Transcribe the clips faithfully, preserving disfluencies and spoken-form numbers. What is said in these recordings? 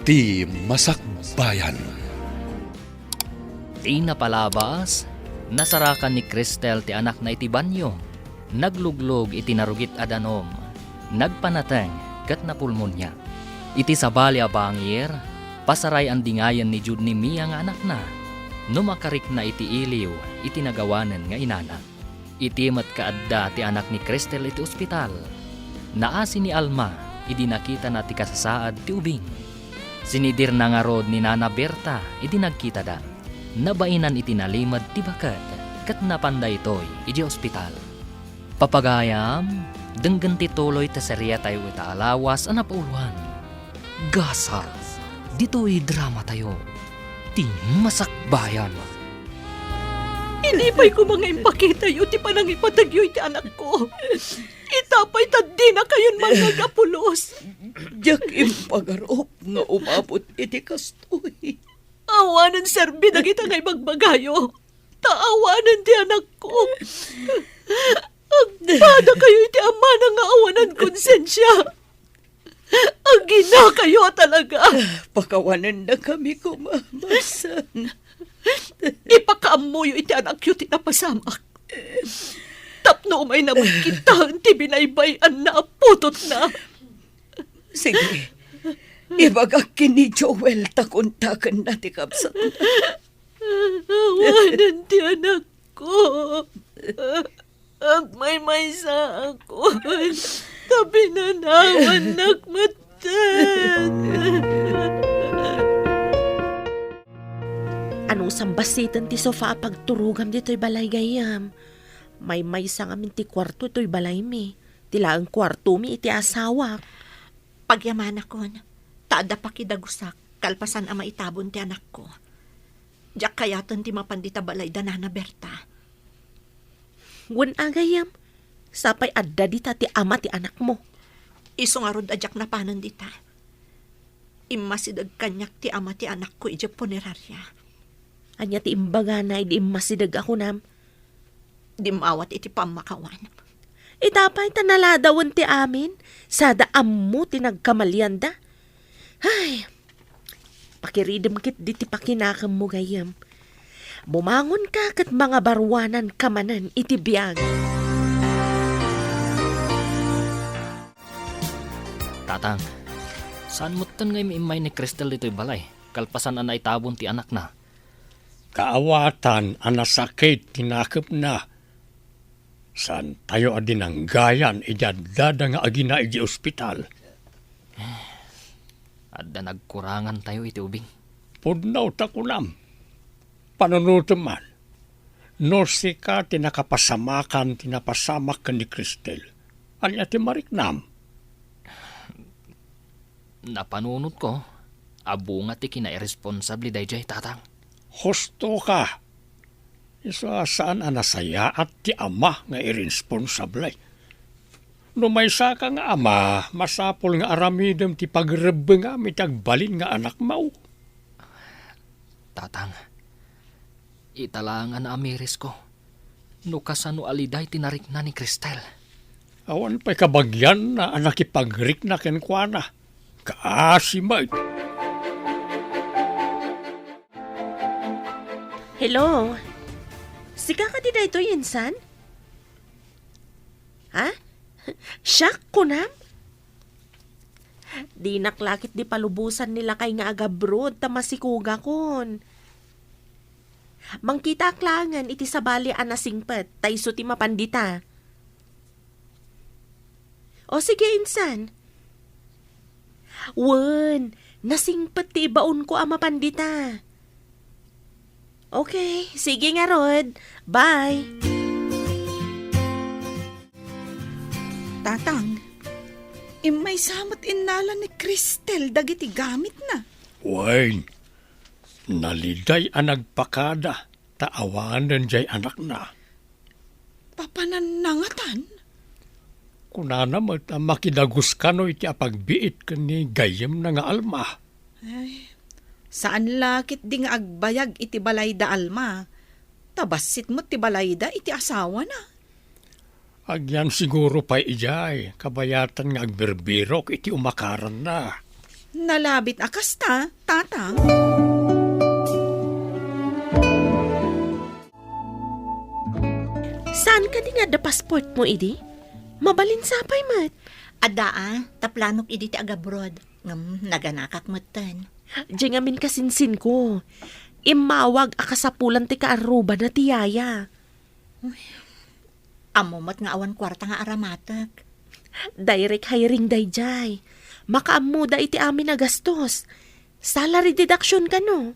Ti Masakbayan. Ti napalabas, nasarakan ni Cristel ti anakna iti banio. Nagluglog iti narugit a danum. Nagpanateng ket napulmonia. Iti sabali a bangir, pasaray-andingayen ni Jude ni Mia nga anakna. No makarikna iti iliw iti nagawanen nga inana. Iti met kaadda ti anak ni Cristel iti ospital. Naasi ni Alma idi nakitana ti kasasaad ti ubing. Sinidirna ngarud ni Nana Berta idi nagkitada. Nabainan iti nalimed ti baket ket napan daytoy idiay ospital. Papagayam, denggen ti tuloy ti serietayo ita a lawas a napauloan. Gasat, ditoy dramatayo, ti Masakbayan. Idi pay koma nga impakitayo ti panangipategyo iti anakko, ita pay ta dinakayon mangngeg a pulos. Diak impagarup nga umabot iti kastoy. Awanen serbi dagita nga ibagbagayo, ta awanen ti anakko. Agpadakayo iti amana nga awanan konsensia. Aginakayo a talaga. Pakawanennakami koma, Masan. Ipakaammoyo iti anakyo ti napasamak. Tapno umayna met kitaen ti binaybay-anna a putotna. Sige, ibagak ken ni Joel ta kontakenna ti kabsatna. Awanen ti anakko. Agmaymaysaakon, ta pinanawannak metten. Anusam bassit ti sofa a pagturogam ditoy balay gayyem? Maymaysa ngamin ti kuarto toy balaymi. Ti laeng kuartomi iti asawak. Pagyamanakon, ta adda pakidagusak kalpasan a maitabon ti anakko. Diak kayaten ti mapan dita balay da Nana Berta. Wen a gayyem, sapay adda dita ti ama ti anakmo. Isu ngarud a diak napanen dita. Immasideg kaniak ti ama ti anakko idiay puneraria. Ania ti imbagana idi immasideg a kunam? Dimmawat iti pammakawan. Ita pay ta naladawen ti amin, sada ammo ti nagkamalianda. Ay, pakiridem ketdi ti pakinakemmo gayyem. Bumangonka ket mangabaruananka manen iti biag. Tatang, saan metten nga im-immay ni Cristel ditoy balay, kalpasan a naitabon ti anakna? Kaawatan a nasakit ti nakepna. Saantayo a dinanggayan idi addada nga agina idiay ospital. Adda nagkurangantayo iti ubing. Pudno ta kunam. Panunotem man. No sika ti nakapasamakan ti napasamak ken ni Cristel, ania ti mariknam? Napanunotko a bunga ti kinairesponsable daydiay, Tatang. Husto ka. Isu a saan a nasayaat ti ama nga iresponsable. No maysaka nga ama, masapul nga aramidem ti pagrebbengam iti agbalin nga anakmo. Tatang, ita laeng a naamirisko no kasano a liday ti narikna ni Cristel. Awan pay kabagianna a nakipagrikna kenkuana. Kaasi met. Hello? Sika kadi daytoy, insan? Ha? Siak, kunam? Dinak la ketdi palubosan ni lakay nga agabroad ta masikogakon. Mangkitaak laengen iti sabali a nasingpet ta isu ti mapan dita. O sige, insan. Wen, nasingpet ti ibaonko a mapan dita. Okay, sige ngarud. Bye. Tatang, immaysa met innala ni Cristel dagiti gamitna. Wen, naliday a nagpakada ta awanen diay anakna. Papananna ngatan? Kunana met a makidagus kano iti apagbiit ken ni gayyemna nga Alma. Ay, saan la ketdi nga agbayag iti balay da Alma. Ta bassit met ti balayda iti asawana. Agyan siguro pay idiay, kabayatan nga agbirbirok iti umakaranna. Nalabit a kasta, Tatang. Saan kadi nga adda passport mo idi? Mabalin sapay met. Adda a, ta planok idi ti agabroad. Ngem naganakak metten. Diay ngamin kasinsinko. Immawag a kasapulan ti kaarrubana ti yaya. Uy, ammo met nga awan kuarta nga aramatek. Direct hiring daydiay. Makaammoda iti amin a gastos. Salary deduction kano.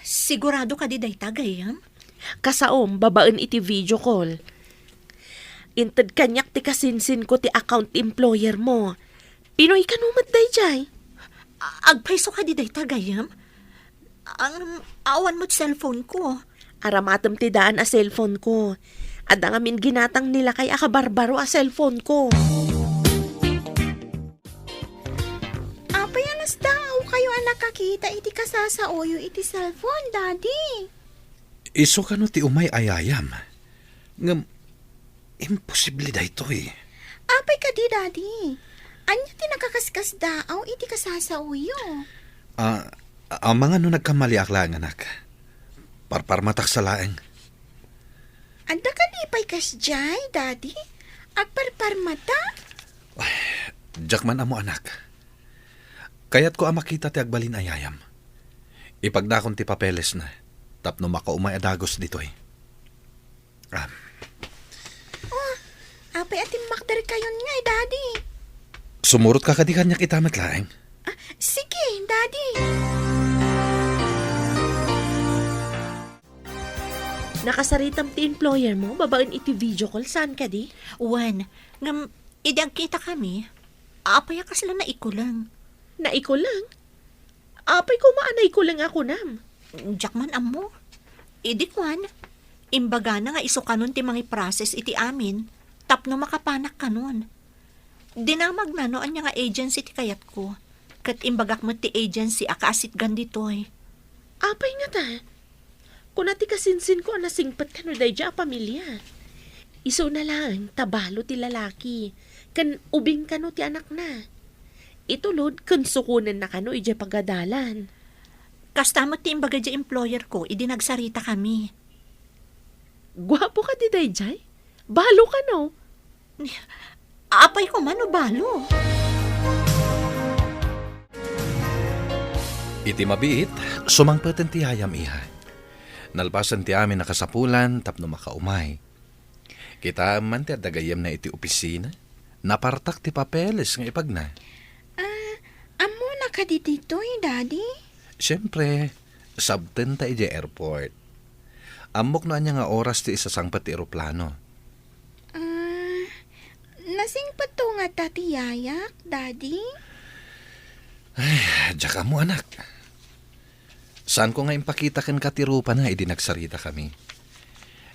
Sigurado kadi dayta, gayyem? Kasaom, babaen iti video call. Inted kaniak ti kasinsinko ti account ti employer mo. Pinoy kano met daydiay? A-, agpayso kadi dayta, gayyem? Ang awan met cellphone ko. Aramatem ti daan a cellphone ko. Adda ngamin ginatang ni lakay a kabarbaro a cellphone ko. Apay a nasdaaw kayo a nakakita iti kasasaoyo iti cellphone, Daddy? Isu kano ti umay a yayam. Ngem, imposible daytoy. Apay kadi, Daddy? Ania ti nakakaskasdaaw iti kasasaoyo? Ah, amangan no nagkamaliak laeng, anak. Parparmatak sa laeng. Adda kadi pay kasdiay, Daddy? Agparparmata? Ay, diak man ammo, anak. Kayatko a makita ti agbalin a yayam. Ipagdakon ti papelesna tapno makaumay a dagus ditoy. Ah. Oh, apay a timmakder kayon ngay, Daddy? Sumurotka kadi kaniak ita met laeng? Ah, sige, Daddy. Nakasaritam ti employer mo babaen iti video call, saan kadi? Wen, ngem idi agkita kami, apay a kasla naikuleng? Naikuleng? Apay koma a naikuleng a kunam? Diak man ammo. Idi kuan, imbagana nga isu kanon ti mangiprocess iti amin tapno makapanak kanon. Dinamagna no ania nga agency ti kayatko, ket imbagak met ti agency a kaasitgan ditoy. Apay ngata? Kuna ti kasinsinko a nasingpet kano daydiay a pamilia. Isuna laeng ta balo ti lalaki, ken ubing kano ti anakna. Itulod ken sukonenna kano idiay pagadalan. Kasta met ti imbaga diay employer ko idi nagsarita kami. Guapo kadi daydiay? Balo kano? Apay koma no balo? Iti mabiit, sumangpeten ti yayam, iha. Nalpasen ti amin a kasapulan tapno makaumay. Kitaem man ti adda gayyemna iti opisina. Napartak ti papeles nga ipagna. Ah, ammona kadi ditoy, Daddy? Siempre, sabtenta idiay airport. Ammok no ania nga oras ti isasangpet ti eroplano. Ah, nasingpetto ngata ti yayak, Daddy? Ay, diak ammo, anak. Saanko nga impakita kenka ti rupana idi nagsarita kami.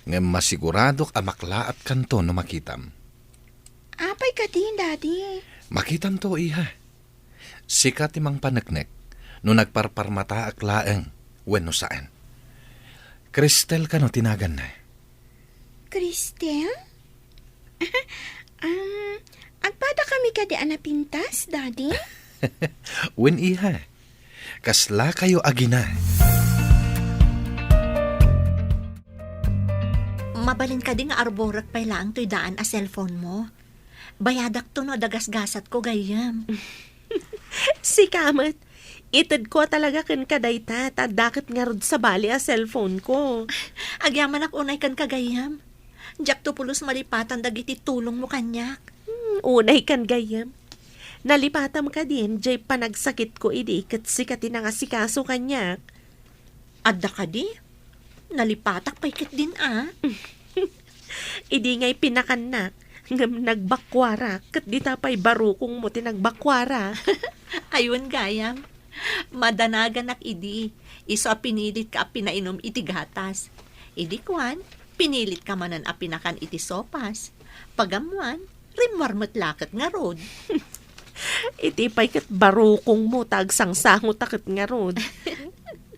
Ngem masiguradok a maklaat kanto no makitam. Apay kadi, Daddy? Makitamto, iha. Sika ti mangpaneknek no nagparparmataak laeng wenno saan. Cristel kano ti naganna? Cristel? Um, agpada kami kadi a napintas, Daddy? Wen, iha. Kasla kayo agina. Mabalin kadi nga arborek pay laeng toy daan a cellphone mo? Bayadakto no adda gasgasatko, gayyem. Sika met, itedko a talaga kenka dayta, ta adda ket ngarud sabali a cellphone ko. Agyamanak unay kenka, gayyem. Diakto pulos malipatan dagiti tulong mo kaniak. Hmm, unay kan, gayyem. Nalipatam kadin, diay panagsakitko idi ket sika ti nangasikaso kaniak. Adda kadi? Nalipatak pay ketdin a. Idi ngay pinakannak, ngem nagbakuarak, ket dita pay barukongmo ti nagbakuara. Aywan gayam. Madanaganak idi, isu a pinilitka a pinainum iti gatas. Idi kuan, pinilitka manen a pinakan iti sopas. Pagammuan, rimmuar met la ket ngarud. Iti pay ket barukongmo ta agsangsangotak ket ngarud.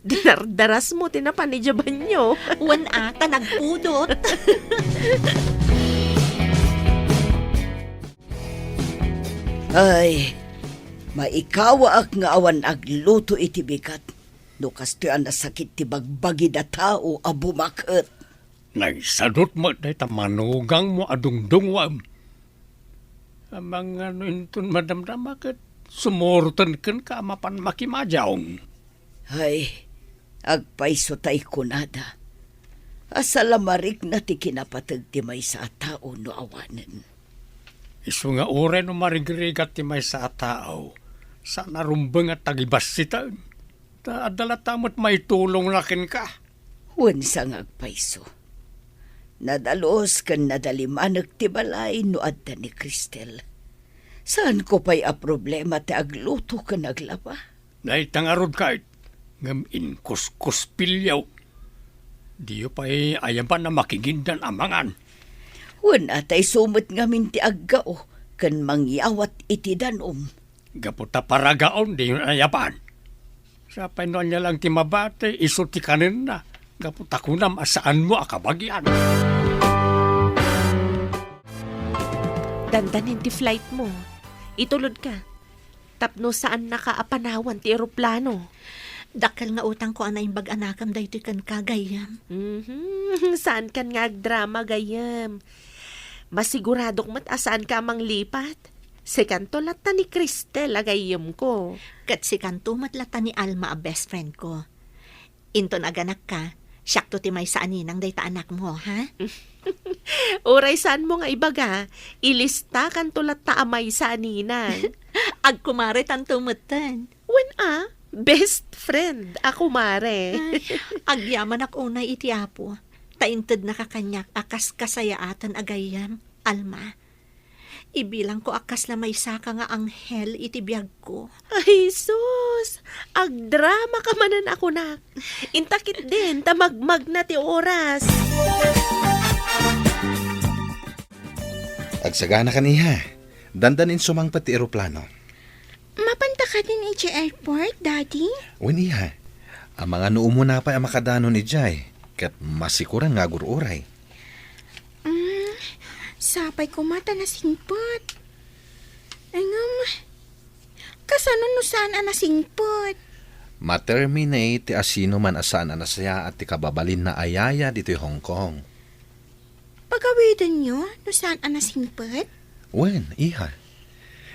Dinardarasmo ti napan idiay banyo. Wen a, ta nagpudot. Ay, Maikawaak nga awan agluto iti bigat no kastoy a nasakit ti bagbagid a tao a bumaket. Naisadut met dayta manugangmo a dungdungngoem. Amangan no inton madamdama ket sumuroten kenka a mapan makimadiaw. Ay, agpayso tay kunada a salamarikna ti kinapateg ti maysa a tao no awanen. Isu nga uray no marigrigat ti maysa a tao, saan a rumbeng a tagibassiten. Ta adda latta met maitulongna kenka. Wen, sa nga agpayso. Nadalus ken nadalimanek ti balay no adda ni Cristel. Saanko pay a problema ti agluto ken aglaba. Dayta ngarud ket, ngem inkuskuspilyo. Diyo pay ayaban a makigindan a mangan. Wen, atay sumet ngamin ti aggao ken mangyawat iti danum. Gapu ta paragaon, diyo ayaban. Sapay no ania lang ti mabati, isu ti kanenna. Gapu ta kunam a saanmo a kabagian. Dandanin ti flight mo. Itulod ka. Tapno saannaka a panawan ti eroplano. Dakkel nga utangko a naimbag a nakam daytoy kenka, gayyem. Mhm. Saankan nga agdrama, gayyem. Masiguradok met a saanka a manglipat. Sikanto latta ni Cristel a gayyemko. Ket sikanto met latta ni Alma a best friend ko. Inton aganakka, siakto ti maysa a ninang dayta anakmo, ha? Uray saanmo nga ibaga, ilistakanto latta a maysa a ninang. Agkumaretanto metten. Wen a, best friend a kumare. Ay, agyamanak unay iti Apo, ta intednaka kaniak a kas kasayaatan a gayyem, Alma. Ibilangko a kasla maysaka nga anghel iti biagko. Ay, sus! Agdramaka manen a kunak. Inta ketdin ta magmagna ti oras. Agsaganakan, iha. Dandanin sumangpet ti eroplano. Mapanta kadin idiay airport, Daddy? Wen, iha. Amangan no umuna pay a makadanon idiay, ket masikuran nga agur-uray. Mm, sapay koma ta nasingpet. Ngem, kasano no saan a nasingpet? Ma-terminate ti asinoman a saan a nasayaat ti kababalinna a yaya ditoy Hong Kong. Pagawidenyo no saan a nasingpet? Wen, iha.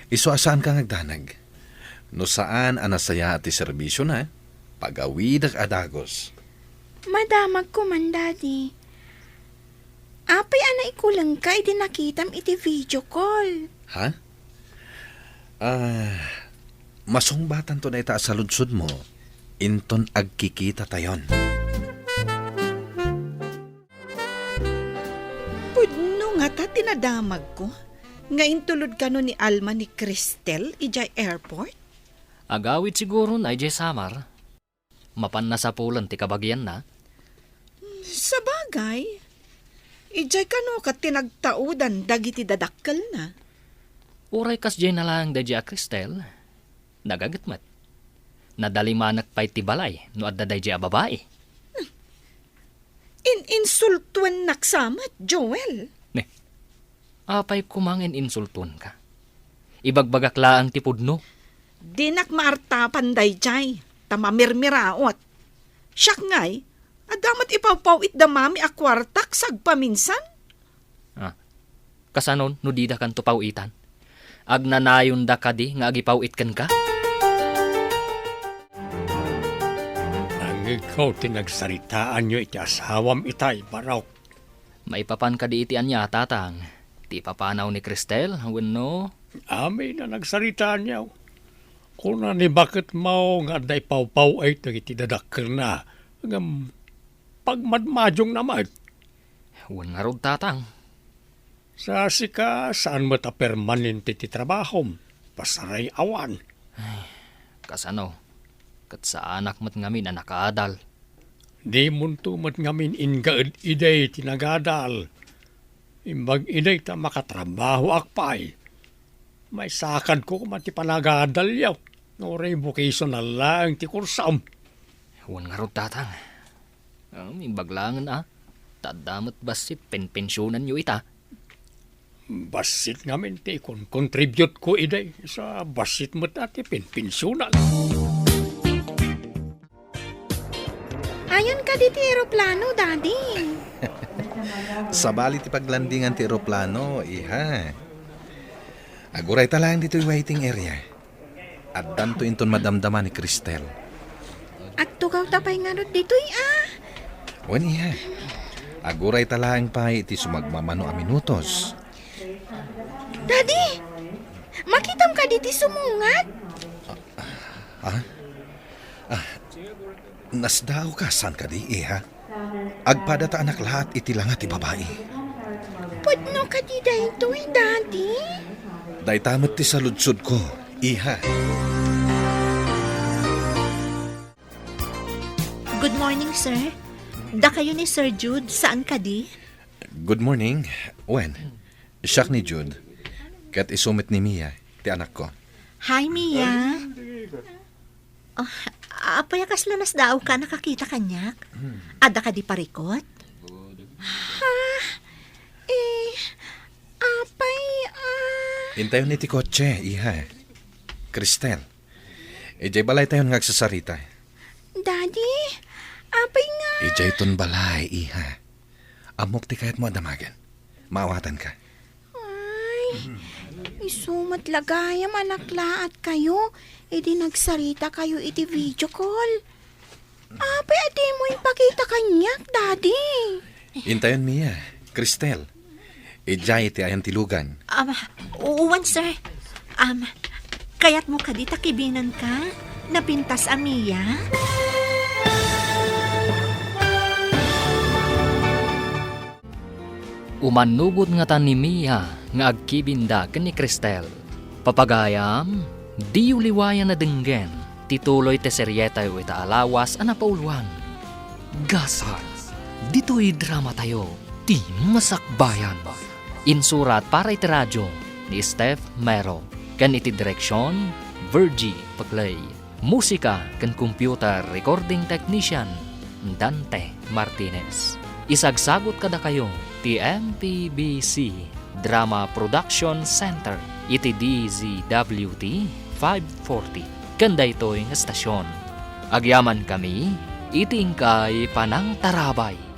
Isu a saanka nga agdanag. No saan a nasayaat ti serbisiona, pagawidek a dagus. Madamagko man, Daddy. Apay a naikulengka idi nakitam iti video call? Ha? Ah, masungbatanto dayta a saludsodmo inton agkikitatayon. Pudno ngata ti nadamagko nga intulod kano ni Alma ni Cristel idiay airport? Agawid siguron idiay Samar. Mapan nasapulen ti kabagianna. Sabagay, idiay kano ket ti nagtaudan dagiti dadakkelna. Uray kasdiay nalaeng daydiay a Cristel, nagaget met. Nadalimanek pay ti balay no adda daydiay a babai. In-insultuennak sa met, Joel. Ne, apay koma nga in-insultuenka? Ibagbagak laeng ti pudno. Dinak maartapan daydiay, ta mamirmiraot. Siak ngay, adda met ipawpaw-it da mami a kuartak sagpaminsan. Ah, kasano no dida kanto paw-itan? Agnanayonda kadi nga agipaw-it kenka? Nangngegko ti nagsaritaanyo iti asawam itay, Barok. Maipapan kadi iti ania, Tatang? Ti ipapanaw ni Cristel wenno? Amin a nagsaritaanyo. Kuna ni baketmo nga adda ipawpaw-it dagiti dadakkelna, ngem pagmadmadiongna met. Wen ngarud, Tatang. Sa sika, saan met a permanente ti trabahom. Pasaray awan. Ay, kasano? Ket saanak met ngamin a nakaadal. Dimonto met ngamin inggaed idi ti nagadal. Imbag idi ta makatrabahoak pay. Maisakadko koma ti panagadalyo, nga uray vocational laeng ti kursom. Wen ngarud, Tatang. Um, imbag laengen a, ta adda met bassit penpensionanyo ita. Bassit ngamin ti ikon-contribute ko idi sa bassit met a ti pinpensionan. Ayan kadi ti eroplano, Daddy. Sabali ti paglandingan ti eroplano, iha. Agurayta laeng ditoy waiting area. Addanto inton madamdama ni Cristel. Agtugawta pay ngarud ditoy, a? Wen, iha. Agurayta laeng pay iti sumagmamano a minutos. Daddy! Makitam kadi ti sumungad? Ha? Ah, nasdaawka, saan kadi, iha? Agpadata a naklaat iti langa ti babai. Pudno kadi daytoy, Daddy? Dayta met ti saludsodko, iha. Good morning, sir. Dakayo ni Sir Jude, saan kadi? Good morning. Wen, siak ni Jude. Ket isu met ni Mia, ti anakko. Hi, Mia. Oh, apay a kasla nasdaawka a nakakita kaniak? Adda kadi parikut? Ha? Eh, apay, ah. Intayon iti kotse, iha. Cristel, idiay balaytayon nga agsasarita. Daddy, apay nga? Idiayton balay, iha. Ammok ti kayatmo a damagen. Maawatanka. Ay, isu met la gayam a naklaatkayo idi nagsarita kayo iti video call. Apay a dimo impakita kaniak, Daddy? Intayon, Mia, Cristel. Idiay iti ayan ti lugan. Um, wen, sir. Um, kayatmo kadi ta kibinenka? Napintas a Mia? Umannubot ngata ni Mia nga agkibinda ken ni Cristel. Papagayam, diyo liwayan a denggen ti tuloy ti serietayo ita a lawas a napauluan. Gasat, ditoy dramatayo, ti Masakbayan. Insurat para iti radio ni Steph Mero, ken iti direksion, Virgie Paclay. Musika ken computer recording technician, Dante Martinez. Isagsagut kadakayo ti M P B C Drama Production Center iti D Z W T five forty ken daytoy nga estasion. Agyamankami iti inkay panangtarabay.